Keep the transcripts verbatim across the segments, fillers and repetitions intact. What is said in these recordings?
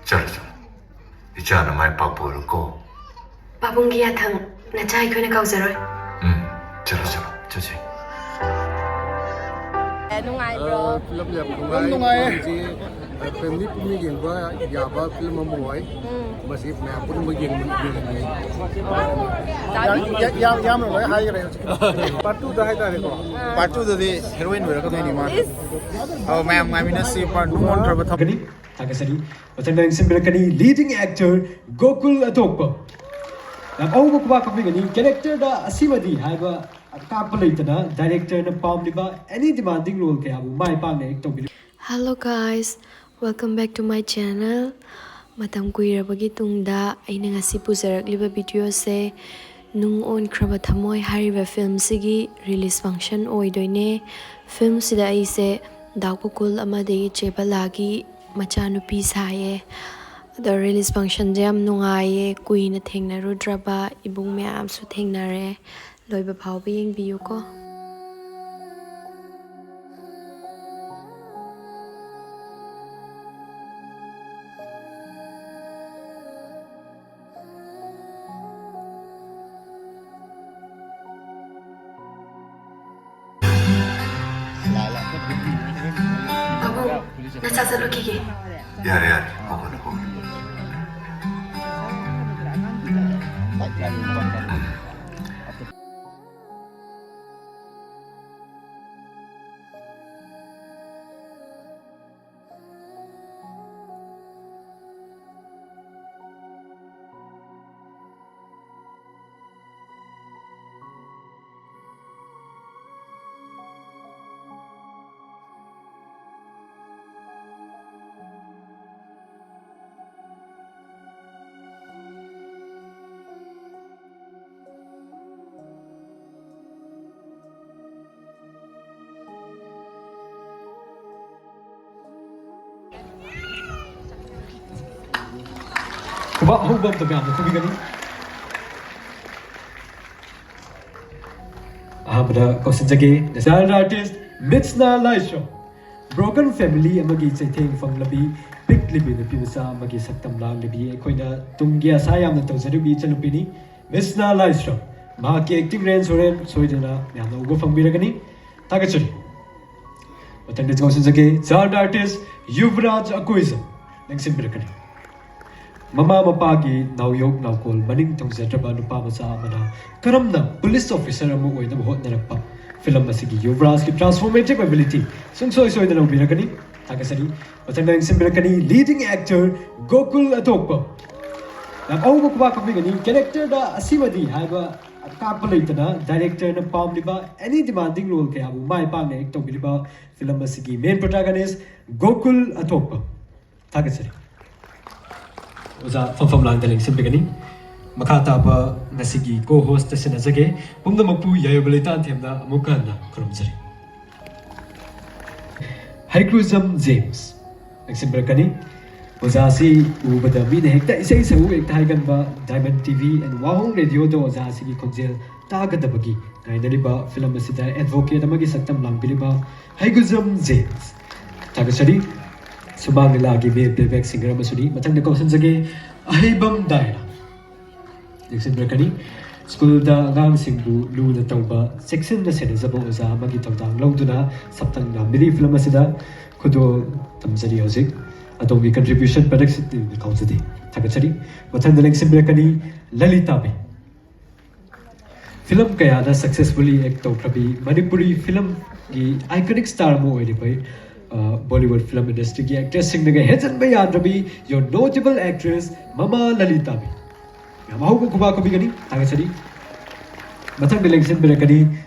ꯆꯠꯂꯣ, ꯆꯠꯂꯣ꯫ ꯏꯆꯥꯅ ꯃꯥꯏ ꯄꯥꯛꯄ ꯑꯣꯏꯔꯣꯀꯣ꯫ ꯄꯥꯕꯨꯡꯒꯤ ꯌꯥꯊꯪ ꯅꯆꯥ ꯑꯩꯈꯣꯏꯅ ꯀꯥꯎꯖꯔꯣꯏ꯫ ꯎꯝ, ꯆꯠꯂꯣ, ꯆꯠꯂꯣ, ꯆꯠꯁꯤ꯫ ꯅꯨꯡꯉꯥꯏꯕ꯭ꯔꯣ? ꯐꯤꯂꯝ ꯌꯥꯝ ꯅꯨꯡꯉꯥꯏ꯫ ꯅꯨꯡꯉꯥꯏꯌꯦ꯫ ꯃꯁꯤ ꯐꯦꯃꯤꯂꯤ ꯄꯨꯟꯅ ꯌꯦꯡꯕ ꯌꯥꯕ ꯐꯤꯂꯝ ꯑꯃ ꯑꯣꯏ꯫ ꯃꯁꯤ ꯃꯌꯥꯝ ꯄꯨꯝꯅꯃꯛ ꯌꯦꯡꯅꯤꯡꯉꯤ꯫ ꯌꯥꯝ ꯌꯥꯝꯅ ꯂꯣꯏ ꯍꯥꯏꯈ꯭ꯔꯦ ꯍꯧꯖꯤꯛ꯫ ꯄꯥꯔꯠ ꯇꯨꯗ ꯍꯥꯏꯇꯥꯔꯦꯀꯣ꯫ ꯄꯥꯔꯠ ꯇꯨꯗꯗꯤ ꯍꯦꯔꯣꯏꯟ ꯑꯣꯏꯔꯛꯀꯗꯣꯏꯅꯤ ꯃꯥ꯫ ꯑꯧ, ꯃꯌꯥꯝ ꯉꯥꯏꯃꯤꯟꯅꯁꯤ ꯄꯥꯔꯠ ꯇꯨ ꯑꯣꯟꯈ꯭ꯔꯕ ꯊꯕꯛ꯫ ꯊꯥꯒꯠꯀꯅꯤ꯫ ꯊꯥꯒꯠꯆꯔꯤ꯫ ꯃꯊꯪꯗ ꯅꯤꯡꯁꯤꯡꯕꯤꯔꯛꯀꯅꯤ leading actor ꯒꯣꯀꯨꯜ ꯑꯇꯣꯛꯄ꯫ ꯌꯥꯝ ꯑꯍꯧꯕ ꯈꯨꯕꯥꯛ ꯈꯨꯕꯤꯒꯅꯤ꯫ ꯀꯦꯔꯦꯛꯇꯔꯗ ꯑꯁꯤꯃꯗꯤ ꯍꯥꯏꯕ ꯑꯀꯥꯛꯄ ꯂꯩꯇꯅ ꯗꯥꯏꯔꯦꯛꯇꯔꯅ ꯄꯥꯝꯂꯤꯕ any demanding role ꯀꯌꯥꯕꯨ ꯃꯥꯏ ꯄꯥꯛꯅ act ꯇꯧꯕꯤꯔꯤ꯫ Hello guys, welcome back to my channel. ꯃꯇꯝ ꯀꯨꯏꯔꯕꯒꯤ ꯇꯨꯡꯗ ꯑꯩꯅ ꯉꯁꯤ ꯄꯨꯖꯔꯛꯂꯤꯕ ꯚꯤꯗꯤꯑꯣꯁꯦ ꯅꯨꯡ ꯑꯣꯟꯈ꯭ꯔꯕ ꯊꯃꯣꯏ ꯍꯥꯏꯔꯤꯕ ꯐꯤꯂꯝꯁꯤꯒꯤ ꯔꯤꯂꯤꯁ ꯐꯪꯁꯟ ꯑꯣꯏꯗꯣꯏꯅꯦ꯫ ꯐꯤꯂꯝꯁꯤꯗ ꯑꯩꯁꯦ ꯗꯥ ꯒꯣꯀꯨꯜ ꯑꯃꯗꯤ ꯏꯆꯦ ꯕꯂꯥꯒꯤ ꯃꯆꯥꯅꯨꯄꯤ ꯁꯥꯏꯌꯦ꯫ ꯑꯗꯣ ꯔꯤꯂꯤꯁ ꯐꯪꯁꯟꯁꯦ ꯌꯥꯝ ꯅꯨꯡꯉꯥꯏꯌꯦ꯫ ꯀꯨꯏꯅ ꯊꯦꯡꯅꯔꯨꯗ꯭ꯔꯕ ꯏꯕꯨꯡ ꯃꯌꯥꯝꯁꯨ ꯊꯦꯡꯅꯔꯦ꯫ ꯂꯣꯏꯕ ꯐꯥꯎꯕ ꯌꯦꯡꯕꯤꯌꯨꯀꯣ꯫ ꯄꯥꯕꯨꯡ, ꯅꯆꯥ ꯆꯠꯂꯨꯈꯤꯒꯦ꯫ ꯌꯥꯔꯦ, ꯌꯥꯔꯦ, ꯍꯧꯒꯠꯂꯣ, ꯍꯧꯒꯠꯂꯣ꯫ ꯈꯨꯕꯥꯛ ꯑꯍꯧꯕ ꯑꯝꯇ ꯃꯌꯥꯝꯅ ꯈꯨꯕꯤꯒꯅꯤ꯫ ꯑꯍꯥꯟꯕꯗ ꯀꯧꯁꯤꯟꯖꯒꯦ, the child artist ꯃꯤꯠꯁꯅꯥ Laishram. Broken family ꯑꯃꯒꯤ ꯆꯩꯊꯦꯡ ꯐꯪꯂꯕꯤ ꯄꯤꯛ ꯅꯨꯄꯤ ꯅꯨꯄꯤ ꯃꯆꯥ ꯑꯃꯒꯤ ꯁꯛꯇꯝ ꯂꯥꯡꯂꯤꯕꯤ ꯑꯩꯈꯣꯏꯅ ꯇꯨꯡꯒꯤ ꯑꯁꯥ ꯌꯥꯝꯅ ꯇꯧꯖꯔꯤꯕꯤ ꯏꯆꯟꯅꯨꯄꯤꯅꯤ, ꯃꯤꯁꯅꯥ ꯂꯥꯏꯁ꯭ꯔꯝ꯫ ꯃꯍꯥꯛꯀꯤ acting range ꯍꯣꯔꯦꯟ ꯁꯣꯏꯗꯅ ꯃꯌꯥꯝꯅ ꯎꯕ ꯐꯪꯕꯤꯔꯒꯅꯤ꯫ ꯊꯥꯒꯠꯆꯔꯤ꯫ ꯃꯊꯪꯗ ꯆꯪꯁꯤꯟꯖꯒꯦ, child artist ꯌꯨꯕꯔꯥꯖ ꯑꯀꯣꯏꯖꯝ ꯂꯦꯡꯁꯤꯟꯕꯤꯔꯛꯀꯅꯤ꯫ ꯃꯃꯥ ꯃꯄꯥꯒꯤ ꯅꯥꯎꯌꯣꯛ ꯅꯥꯎꯀꯣꯜ ꯃꯅꯤꯡ ꯊꯨꯡꯖꯗ꯭ꯔꯕ ꯅꯨꯄꯥ ꯃꯆꯥ ꯑꯃꯅ ꯀꯔꯝꯅ police officer ꯑꯃ ꯑꯣꯏꯅꯕ ꯍꯣꯠꯅꯔꯛꯄ, film ꯑꯁꯤꯒꯤ ꯌꯨꯕꯔꯥꯖꯀꯤ transformative ability ꯁꯨꯡꯁꯣꯏ ꯁꯣꯏꯗꯅ ꯎꯕꯤꯔꯛꯀꯅꯤ꯫ ꯊꯥꯒꯠꯆꯔꯤ꯫ ꯃꯊꯪꯗ ꯂꯦꯡꯁꯤꯟꯕꯤꯔꯛꯀꯅꯤ leading actor ꯒꯣꯀꯨꯜ ꯑꯊꯣꯛꯄ꯫ ꯌꯥꯝ ꯑꯍꯧꯕ ꯈꯨꯕꯥꯛ ꯈꯨꯕꯤꯒꯅꯤ꯫ Characterꯗ ꯑꯁꯤꯃꯗꯤ ꯍꯥꯏꯕ ꯀꯥꯛꯄ ꯂꯩꯇꯅ directorꯅ ꯄꯥꯝꯂꯤꯕ any demanding role ꯀꯌꯥꯕꯨ ꯃꯥꯏ ꯄꯥꯛꯅ act ꯇꯧꯕꯤꯔꯤꯕ film ꯑꯁꯤꯒꯤ main protagonist ꯒꯣꯀꯨꯜ ꯑꯊꯣꯛꯄ꯫ ꯊꯥꯒꯠꯆꯔꯤ꯫ ꯑꯣꯖꯥ ꯐꯝꯐꯝ ꯂꯥꯡꯗ ꯂꯦꯡꯁꯤꯟꯕꯤꯒꯅꯤ꯫ ꯃꯈꯥ ꯇꯥꯕ ꯉꯁꯤꯒꯤ co-host ꯁꯤꯟꯅꯖꯒꯦ꯫ ꯄꯨꯝꯅꯃꯛꯄꯨ ꯌꯥꯏꯑꯣꯕ ꯂꯩꯇꯥꯟꯊꯦꯝꯅ ꯑꯃꯨꯛꯀ ꯍꯟꯅ ꯈꯨꯔꯨꯝꯖꯔꯤ꯫ ꯍꯩꯀ꯭ꯔꯨꯖꯝ ꯖꯦꯝꯁ ꯂꯦꯡꯁꯤꯟꯕꯤꯔꯛꯀꯅꯤ꯫ ꯑꯣꯖꯥ ꯑꯁꯤ ꯎꯕꯗ ꯃꯤꯅ ꯍꯦꯛꯇ ꯏꯁꯩ ꯁꯛꯎ ꯍꯦꯛꯇ ꯍꯥꯏꯒꯟꯕ, Diamond TV and ꯋꯥꯍꯣꯡ ꯔꯦꯗꯤꯑꯣꯗ ꯑꯣꯖꯥ ꯑꯁꯤꯒꯤ ꯈꯣꯟꯖꯦꯜ ꯇꯥꯒꯗꯕꯒꯤ ꯉꯥꯏꯅꯔꯤꯕ film ꯑꯁꯤꯗ advocate ꯑꯃꯒꯤ ꯁꯛꯇꯝ ꯂꯥꯡꯕꯤꯔꯤꯕ ꯍꯩꯒꯨꯖꯝ ꯖꯦꯝꯁ꯫ ꯊꯥꯒꯠꯆꯔꯤ꯫ ꯁꯨꯃꯥꯡ ꯂꯤꯂꯥꯒꯤ male playback singer ꯑꯃꯁꯨꯅꯤ꯫ ꯃꯊꯪꯗ ꯀꯧꯁꯤꯟꯖꯒꯦ ꯑꯍꯩꯕꯝ ꯗꯥꯏꯅꯥ꯫ ꯂꯦꯡꯁꯤꯟꯕꯤꯔꯛꯀꯅꯤ꯫ ꯁ꯭ꯀꯨꯜꯗ ꯑꯉꯥꯡꯁꯤꯡꯕꯨ ꯂꯨꯅ ꯇꯧꯕ, ꯆꯦꯛꯁꯤꯟꯅ ꯁꯦꯟꯅꯖꯕ ꯑꯣꯖꯥ ꯑꯃꯒꯤ ꯊꯧꯗꯥꯡ ꯂꯧꯗꯨꯅ ꯁꯛꯇꯝ ꯂꯥꯡꯕꯤꯔꯤ film ꯑꯁꯤꯗ꯫ ꯈꯨꯗꯣꯜ ꯇꯝꯖꯔꯤ ꯍꯧꯖꯤꯛ꯫ ꯑꯗꯣꯝꯒꯤ contribution production teamꯗ ꯀꯥꯎꯖꯗꯦ꯫ ꯊꯥꯒꯠꯆꯔꯤ꯫ ꯃꯊꯪꯗ ꯂꯦꯡꯁꯤꯟꯕꯤꯔꯛꯀꯅꯤ ꯂꯂꯤꯇꯥꯕꯤ꯫ Film ꯀꯌꯥꯗ successfully act ꯇꯧꯈ꯭ꯔꯕꯤ, Manipuri filmꯒꯤ iconic star ꯑꯃ ꯑꯣꯏꯔꯤꯕ, ꯑ, Bollywood film industryꯒꯤ actressꯁꯤꯡꯅꯒ ꯍꯦꯟꯖꯟꯕ ꯌꯥꯗ꯭ꯔꯕꯤ, your notable actress ꯃꯃꯥ ꯂꯂꯤꯇꯥꯕꯤ꯫ ꯌꯥꯝ ꯑꯍꯧꯕ ꯈꯨꯕꯥꯛ ꯈꯨꯕꯤꯒꯅꯤ꯫ ꯊꯥꯒꯠꯆꯔꯤ꯫ ꯃꯊꯪꯗ ꯂꯦꯡꯁꯤꯟꯕꯤꯔꯛꯀꯅꯤ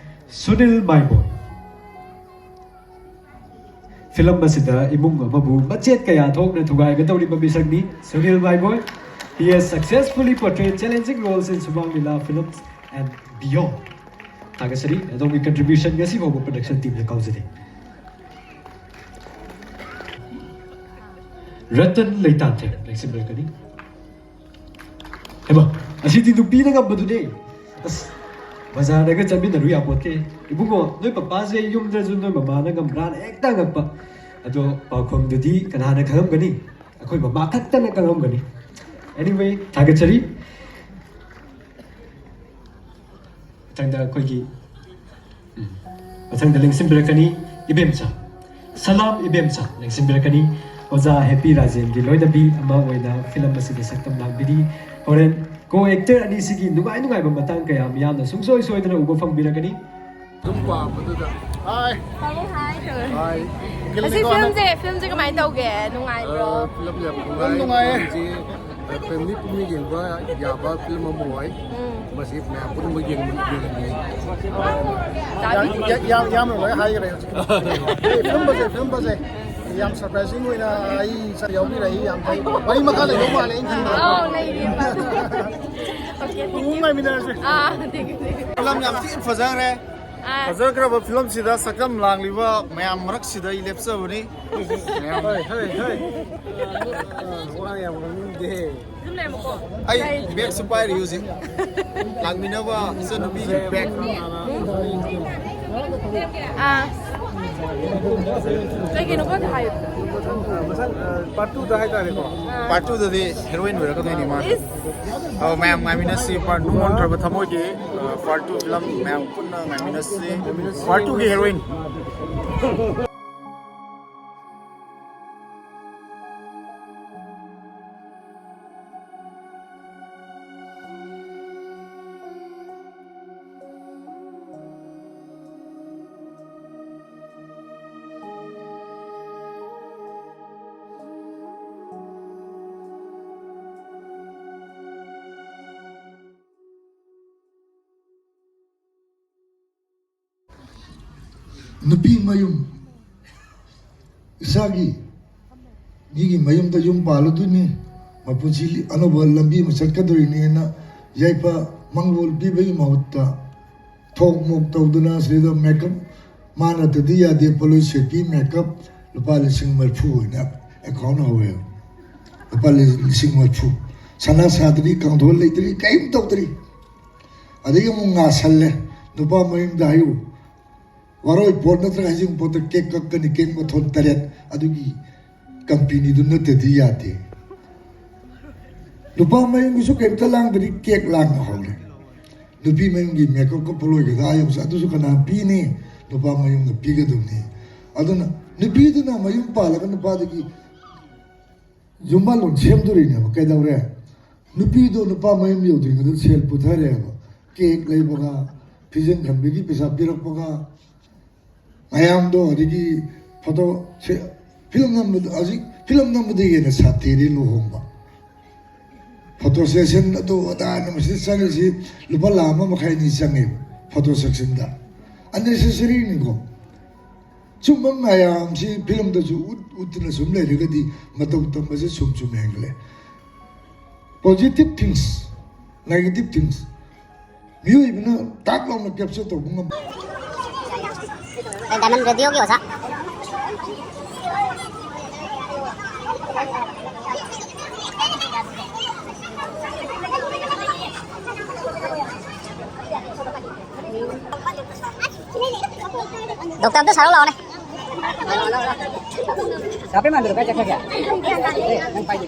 ꯁꯨꯅꯤꯜ ꯃꯥꯏꯕꯣꯏ꯫ Film ꯑꯁꯤꯗ ꯏꯃꯨꯡ ꯑꯃꯕꯨ ꯃꯆꯦꯠ ꯀꯌꯥ ꯊꯣꯛꯅ ꯊꯨꯒꯥꯏꯒꯗꯧꯔꯤꯕ ꯃꯤꯁꯛꯅꯤ Sunil ꯃꯥꯏꯕꯣꯏ꯫ He has successfully portrayed challenging roles in ꯁꯨꯃꯥꯡ ꯂꯤꯂꯥ films and beyond. ꯊꯥꯒꯠꯆꯔꯤ꯫ ꯑꯗꯣꯝꯒꯤ contribution ꯉꯁꯤ ꯐꯥꯎꯕ production teamꯗ ꯀꯥꯎꯖꯗꯦ꯫ ꯔꯇꯟ ꯂꯩꯇꯥꯟꯊꯦꯝ ꯂꯦꯡꯁꯤꯟꯕꯤꯔꯛꯀꯅꯤ꯫ ꯍꯩꯃꯥ, ꯑꯁꯤꯗꯤ ꯅꯨꯄꯤꯅ ꯉꯝꯕꯗꯨꯅꯦ꯫ ꯑꯁ, ꯕꯖꯥꯔꯗꯒ ꯆꯠꯃꯤꯟꯅꯔꯨ ꯌꯥꯄꯣꯠꯇꯦ꯫ ꯏꯕꯨꯡꯉꯣ, ꯅꯣꯏ ꯄꯄꯥꯁꯦ ꯌꯨꯝꯗ꯭ꯔꯁꯨ ꯅꯣꯏ ꯃꯃꯥꯅ ꯉꯝꯕ꯭ꯔꯥꯅ ꯍꯦꯛꯇ ꯍꯪꯉꯛꯄ꯫ ꯑꯗꯣ ꯄꯥꯎꯈꯨꯝꯗꯨꯗꯤ ꯀꯅꯥꯅ ꯈꯪꯉꯝꯒꯅꯤ? ꯑꯩꯈꯣꯏ ꯃꯃꯥ ꯈꯛꯇꯅ ꯈꯪꯉꯝꯒꯅꯤ꯫ Anyway, ꯊꯥꯒꯠꯆꯔꯤ꯫ ꯃꯊꯪꯗ ꯑꯩꯈꯣꯏꯒꯤ, ꯎꯝ, ꯃꯊꯪꯗ ꯂꯦꯡꯁꯤꯟꯕꯤꯔꯛꯀꯅꯤ ꯏꯕꯦꯝꯆꯥ, ꯁꯂꯥꯝ ꯏꯕꯦꯝꯆꯥ ꯂꯦꯡꯁꯤꯟꯕꯤꯔꯛꯀꯅꯤ꯫ ꯑꯣꯖꯥ ꯍꯦꯄꯤ ꯔꯥꯖꯦꯟꯒꯤ ꯂꯣꯏꯅꯕꯤ ꯑꯃ ꯑꯣꯏꯅ ꯐꯤꯂꯝ ꯑꯁꯤꯗ ꯁꯛꯇꯝ ꯂꯥꯡꯕꯤꯔꯤ꯫ ꯍꯣꯔꯦꯟ ꯀꯣ ꯑꯦꯛꯇꯔ ꯑꯅꯤꯁꯤꯒꯤ ꯅꯨꯡꯉꯥꯏ ꯅꯨꯡꯉꯥꯏꯕ ꯃꯇꯥꯡ ꯀꯌꯥ ꯃꯤꯌꯥꯝꯅ ꯁꯨꯡꯁꯣꯏ ꯁꯣꯏꯗꯅ ꯎꯕ ꯐꯪꯕꯤꯔꯛꯀꯅꯤ꯫ ꯑꯗꯨꯝ ꯄꯥꯝꯕꯗꯨꯗ꯫ ꯍꯥꯏ꯫ ꯍꯥꯏ, ꯍꯥꯏ꯫ ꯑꯁꯤ ꯀꯤꯂꯤꯅꯤꯀꯣꯅ ꯐꯤꯂꯝꯁꯦ, ꯐꯤꯂꯝꯁꯦ ꯀꯃꯥꯏꯅ ꯇꯧꯒꯦ? ꯅꯨꯡꯉꯥꯏꯕ꯭ꯔꯣ? ꯑ, ꯐꯤꯂꯝꯁꯦ ꯌꯥꯝ ꯅꯨꯡꯉꯥꯏ꯫ ꯅꯨꯡꯉꯥꯏꯌꯦ꯫ ꯐꯤꯂꯝꯁꯦ, ꯑ, ꯐꯦꯃꯤꯂꯤ ꯄꯨꯟꯅ ꯌꯦꯡꯕ ꯌꯥꯕ ꯐꯤꯂꯝ ꯑꯃ ꯑꯣꯏ꯫ ꯎꯝ꯫ ꯃꯁꯤ ꯃꯌꯥꯝ ꯄꯨꯝꯅꯃꯛ ꯌꯦꯡꯕ, ꯌꯦꯡꯍꯟꯅꯤꯡꯉꯤ꯫ ꯇꯥꯕꯤꯔꯤꯕ꯭ꯔꯣ? ꯌꯥ-, ꯌꯥ-, ꯌꯥꯝꯅ ꯂꯣꯏ ꯍꯥꯏꯈ꯭ꯔꯦ ꯍꯧꯖꯤꯛ꯫ ꯑꯦ, ꯐꯤꯂꯝ ꯐꯖꯩ, ꯐꯤꯂꯝ ꯐꯖꯩ꯫ ꯌꯥꯝ ꯁꯔꯄ꯭ꯔꯥꯏꯖꯤꯡ ꯑꯣꯏꯅ ꯑꯩ ꯁꯛ ꯌꯥꯎꯕꯤꯔꯛꯏ, ꯌꯥꯝ ꯐꯩ꯫ ꯋꯥꯔꯤ ꯃꯈꯥ ꯂꯩꯗꯧ ꯃꯥꯜꯂꯦ ꯑꯩꯅ ꯈꯟꯕꯗ꯫ ꯑꯧ, ꯂꯩꯔꯤꯕ꯫ Okay, thank you. ꯄꯨꯡ ꯉꯥꯏꯃꯤꯟꯅꯔꯁꯦ꯫ ꯑꯥ, thank you, thank you. Film ꯌꯥꯝ ꯊꯤꯅ ꯐꯖꯈ꯭ꯔꯦ꯫ ꯑꯥ꯫ ꯐꯖꯈ꯭ꯔꯕ ꯐꯤꯂꯝꯁꯤꯗ ꯁꯛꯇꯝ ꯂꯥꯡꯂꯤꯕ ꯃꯌꯥꯝ ꯃꯔꯛꯁꯤꯗ ꯑꯩ ꯂꯦꯞꯆꯕꯅꯤ꯫ ꯃꯌꯥꯝ ꯍꯣꯏ, ꯍꯣꯏ, ꯍꯣꯏ꯫ ꯑꯥ, ꯋꯥ ꯌꯥꯝ ꯉꯥꯡꯅꯤꯡꯗꯦ꯫ ꯑꯗꯨꯝ ꯂꯩꯔꯝꯃꯨꯀꯣ꯫ ꯑꯩ ꯕꯦꯒꯁꯨ ꯄꯥꯏꯔꯤ ꯍꯧꯖꯤꯛ꯫ ꯂꯥꯛꯃꯤꯟꯅꯕ ꯏꯆꯟꯅꯨꯄꯤꯒꯤ ꯕꯦꯒ꯫ ꯑꯥ꯫ ꯀꯩꯒꯤꯅꯣ ꯈꯪꯗꯦ ꯍꯥꯏꯌꯨ꯫ ꯃꯊꯪ, ꯑ, ꯃꯊꯪ, ꯑ, part two ꯗ ꯍꯥꯏꯇꯥꯔꯦꯀꯣ꯫ ꯑꯥ꯫ Part two ꯗꯗꯤ heroine ꯑꯣꯏꯔꯛꯀꯗꯣꯏꯅꯤ ꯃꯥ꯫ ꯏꯁ꯫ ꯑꯧ, ꯃꯌꯥꯝ ꯉꯥꯏꯃꯤꯟꯅꯁꯤ꯫ Part, ꯅꯨꯡꯉꯣꯟꯈ꯭ꯔꯕ ꯊꯃꯣꯏꯒꯤ, ꯑ, part two ꯐꯤꯂꯝ ꯃꯌꯥꯝ ꯄꯨꯟꯅ ꯉꯥꯏꯃꯤꯟꯅꯁꯤ꯫ Part two ꯒꯤ heroine꯫ ꯅꯨꯄꯤ ꯃꯌꯨꯝ, ꯏꯁꯥꯒꯤ ꯃꯤꯒꯤ ꯃꯌꯨꯝꯗ ꯌꯨꯝ ꯄꯥꯜꯂꯨꯗꯣꯏꯅꯤ, ꯃꯄꯨꯟꯁꯤ ꯑꯅꯧꯕ ꯂꯝꯕꯤ ꯑꯃ ꯆꯠꯀꯗꯣꯔꯤꯅꯦꯅ ꯌꯥꯏꯐ ꯃꯪꯒꯣꯜ ꯄꯤꯕꯒꯤ ꯃꯍꯨꯠꯇ ꯊꯣꯛ ꯃꯣꯛ ꯇꯧꯗꯨꯅ ꯁꯤꯗ ꯃꯦꯀꯞ ꯃꯥ ꯅꯠꯇꯗꯤ ꯌꯥꯗꯦ, ꯄꯣꯠꯂꯣꯏ ꯁꯦꯠꯄꯤ ꯃꯦꯀꯞ ꯂꯨꯄꯥ ꯂꯤꯁꯤꯡ ꯃꯔꯤꯐꯨ ꯑꯣꯏꯅ ꯑꯦꯀꯥꯎꯟ ꯍꯧꯋꯦ꯫ ꯂꯨꯄꯥ ꯂꯤꯁꯤꯡ ꯃꯔꯤꯐꯨ꯫ ꯁꯅꯥ ꯁꯥꯗ꯭ꯔꯤ, ꯀꯥꯡꯊꯣꯜ ꯂꯩꯇ꯭ꯔꯤ, ꯀꯔꯤꯝ ꯇꯧꯗ꯭ꯔꯤ꯫ ꯑꯗꯒꯤ ꯑꯃꯨꯛ ꯉꯥꯁꯜꯂꯦ꯫ ꯅꯨꯄꯥ ꯃꯌꯨꯝꯗ ꯍꯥꯏꯌꯨ, ꯋꯥꯔꯣꯏ ꯄꯣꯠ ꯅꯠꯇ꯭ꯔꯒ ꯍꯩꯖꯤꯡ ꯄꯣꯠꯇ ꯀꯦꯛ ꯀꯛꯀꯅꯤ, ꯀꯦꯛ ꯃꯊꯣꯟ ꯇꯔꯦꯠ꯫ ꯑꯗꯨꯒꯤ ꯀꯝꯄꯦꯅꯤꯗꯨ ꯅꯠꯇꯗꯤ ꯌꯥꯗꯦ꯫ ꯅꯨꯄꯥ ꯃꯌꯨꯝꯒꯤꯁꯨ ꯀꯩꯝꯇ ꯂꯥꯡꯗ꯭ꯔꯤ, ꯀꯦꯛ ꯂꯥꯡꯕ ꯍꯧꯔꯦ꯫ ꯅꯨꯄꯤ ꯃꯌꯨꯝꯒꯤ ꯃꯦꯀꯞ ꯀꯞꯄ ꯂꯣꯏꯒꯗ꯭ꯔꯥ ꯌꯧꯁꯦ, ꯑꯗꯨꯁꯨ ꯀꯅꯥ ꯄꯤꯅꯤ? ꯅꯨꯄꯥ ꯃꯌꯨꯝꯅ ꯄꯤꯒꯗꯕꯅꯤ꯫ ꯑꯗꯨꯅ ꯅꯨꯄꯤꯗꯨꯅ ꯃꯌꯨꯝ ꯄꯥꯜꯂꯒ ꯅꯨꯄꯥꯗꯒꯤ ꯌꯨꯝꯕꯥꯜꯂꯣꯟ ꯁꯦꯝꯗꯣꯔꯤꯅꯦꯕ꯫ ꯀꯩꯗꯧꯔꯦ? ꯅꯨꯄꯤꯗꯣ ꯅꯨꯄꯥ ꯃꯌꯨꯝ ꯌꯧꯗ꯭ꯔꯤꯉꯩꯗ ꯁꯦꯜ ꯄꯨꯊꯔꯦꯕ꯫ ꯀꯦꯛ ꯂꯩꯕꯒ, ꯐꯤꯖꯪ ꯈꯟꯕꯒꯤ ꯄꯩꯁꯥ ꯄꯤꯔꯛꯄꯒ, ꯃꯌꯥꯝꯗꯣ ꯑꯗꯒꯤ ꯐꯣꯇꯣ ꯁꯦ-, ꯐꯤꯂꯝ ꯅꯝꯕꯗ, ꯍꯧꯖꯤꯛ ꯐꯤꯂꯝ ꯅꯝꯕꯗꯒꯤ ꯍꯦꯟꯅ ꯁꯥꯊꯤꯔꯦ ꯂꯨꯍꯣꯡꯕ꯫ ꯐꯣꯇꯣ ꯁꯦꯁꯟ ꯑꯗꯨ ꯑꯗꯥ ꯍꯥꯏꯅ ꯃꯁꯤꯗ ꯆꯪꯉꯤꯁꯤ ꯂꯨꯄꯥ ꯂꯥꯈ ꯑꯃ ꯃꯈꯥꯏ ꯑꯅꯤ ꯆꯪꯉꯦꯕ ꯐꯣꯇꯣ ꯁꯦꯁꯟꯗ꯫ ꯑꯟꯅꯦꯁꯦꯁꯔꯤꯅꯤꯀꯣ꯫ ꯁꯨꯝꯕ ꯃꯌꯥꯝꯁꯤ ꯐꯤꯂꯝꯗꯁꯨ ꯎꯠ-, ꯎꯠꯇꯅ ꯁꯨꯝ ꯂꯩꯔꯒꯗꯤ ꯃꯇꯧ ꯇꯝꯕꯁꯦ ꯁꯨꯝ ꯁꯨꯝ ꯍꯦꯟꯒꯠꯂꯦ꯫ Positive things, negative things꯫ ꯃꯤꯑꯣꯏꯕꯅ ꯇꯥꯛ ꯂꯥꯎꯅ ꯀꯦꯞꯆꯔ ꯇꯧꯕ ꯉꯝꯕ꯫ ꯑꯩ ꯗꯥꯏꯃꯟ ꯔꯦꯗꯤꯑꯣꯒꯤ ꯑꯣꯖꯥ꯫ ꯗꯣꯛꯇꯔ ꯑꯝꯇ ꯁꯥꯔꯨ ꯂꯥꯛꯑꯣꯅꯦ꯫ ꯆꯥꯄꯦ ꯃꯥꯟꯗ꯭ꯔꯣ? ꯀꯥꯏ ꯆꯠꯈ꯭ꯔꯒꯦ? ꯑꯦ, ꯅꯪ ꯄꯥꯏꯗꯦ꯫